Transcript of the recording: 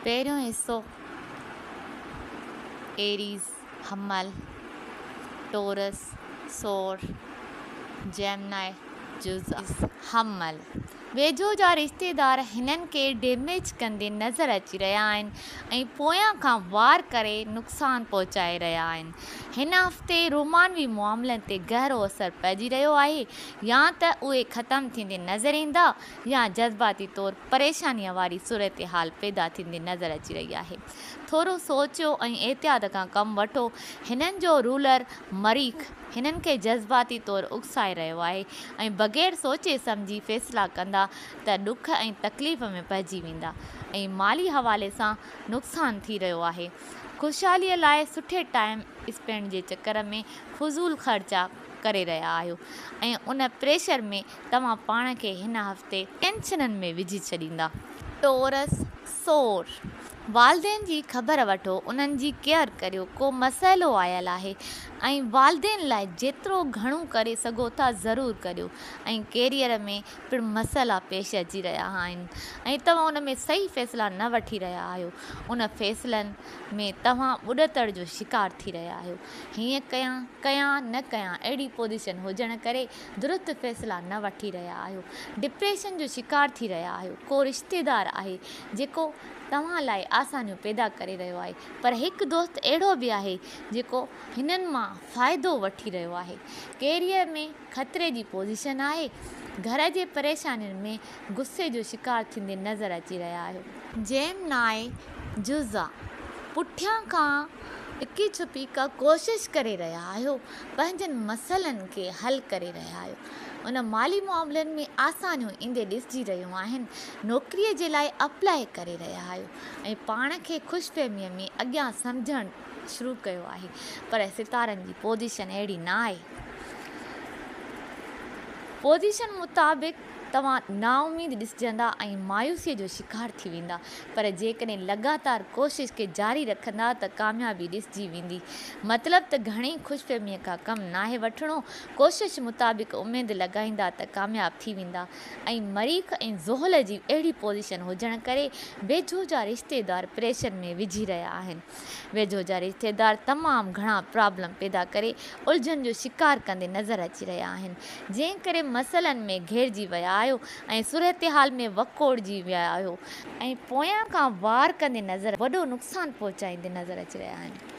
پهريون حصو ايريز، حمل، ٽورس، ثور، جيمنائي، جزء، حمل، ويجهو جا رشتيدار هنن کي ڊيميج ڪندي نظر اچي رهيا آهن ۽ پويان کان وار ڪري نقصان پهچائي رهيا آهن. هن هفتي رومانوي معاملن تي گهرو اثر پئجي رهيو آهي يا ته اهي ختم ٿيندي نظر ايندا يا جذباتي طور پريشانيء واري صورتحال پيدا ٿيندي نظر اچي رهي آهي. ٿورو سوچيو ۽ احتياط کان ڪم وٺو. هنن جو رولر مريخ هنن کي جذباتي طور اڪسائي رهيو آهي ۽ بغير سوچي سمجهي فيصلا ڪندا ته ڏک ۽ تڪليف ۾ پئجي ويندا ۽ مالي حوالي سان نقصان ٿي رهيو آهي. خوشحاليء لاء سٺي ٽائيم اسپينڊ جي چڪر ۾ فضول خرچا ڪري رهيا آهيو ۽ ان پريشر ۾ توهان پاڻ کي هن هفتي ٽينشنن ۾ وجهي ڇڏيندا. ٽورس، ثور، والدين جي خبر وٺو، انهن جي ڪيئر ڪريو، ڪو مسئلو آيل آهي ۽ والدين لاء جيترو گهڻو ڪري سگهو ٿا ضرور ڪريو ۽ ڪيريئر ۾ پڻ مسئلا پيش اچي رهيا آهن ۽ توهان ان ۾ صحيح فيصلا نه وٺي رهيا آهيو، ان فيصلن ۾ توهان ٻڏتڙ جو شڪار ٿي رهيا آهيو، هيئن ڪيان، ڪيان نه ڪيان اهڙي پوزيشن هجڻ ڪري درست فيصلا نه وٺي رهيا آهيو، ڊپريشن جو شڪار ٿي رهيا آهيو، ڪو رشتيدار آهي جيڪو توهان لاء آسانيون پيدا ڪري رهيو آهي پر هڪ دوست اهڙو به آهي جيڪو هنن مان فائدو وٺي رهيو آهي، ڪيريئر ۾ خطري جي پوزيشن آهي، گهر جي پريشانين ۾ غصي جو شڪار ٿيندي نظر اچي رهيا آهيو. جيمنائي جزا پٺيان کان اڪي ڇپي ڪا ڪوشش ڪري رهيا آهيو، پنهنجن مسئلن کي حل ڪري رهيا آهيو. ان مالي معاملن ۾ آسانيون ايندي ڏسجي رهيون آهن. نوڪريء جي لاء اپلاء ڪري رهيا آهيو ۽ پاڻ کي خوشفهميء ۾ اڳيان سمجهڻ شروع ڪيو آهي پر ستارن جي پوزيشن اهڙي نه آهي. پوزيشن مطابق توهان نااميد ڏسجندا ۽ مايوسيء جو شڪار ٿي ويندا پر جيڪڏهن لڳاتار ڪوشش کي جاري رکندا ته ڪاميابي ڏسجي ويندي. مطلب ته گهڻي خوشفهميء کان ڪم ناهي وٺڻو، ڪوشش مطابق اميد لڳائيندا ته ڪامياب ٿي ويندا ۽ مريخ ۽ زحل جي اهڙي پوزيشن هجڻ ڪري ويجهو جا رشتيدار پريشر ۾ وجهي رهيا آهن. ويجهو جا رشتيدار تمام گهڻا پرابلم پيدا ڪري الجهن جو شڪار ڪندي نظر اچي رهيا آهن جنهن ڪري مسئلن ۾ گهيرجي ويا آهيو ۽ صورتحال ۾ وڪوڙجي ويا آهيو ۽ پويان کان وار ڪندي نظر وڏو نقصان پهچائيندي نظر اچي رهيا آهن.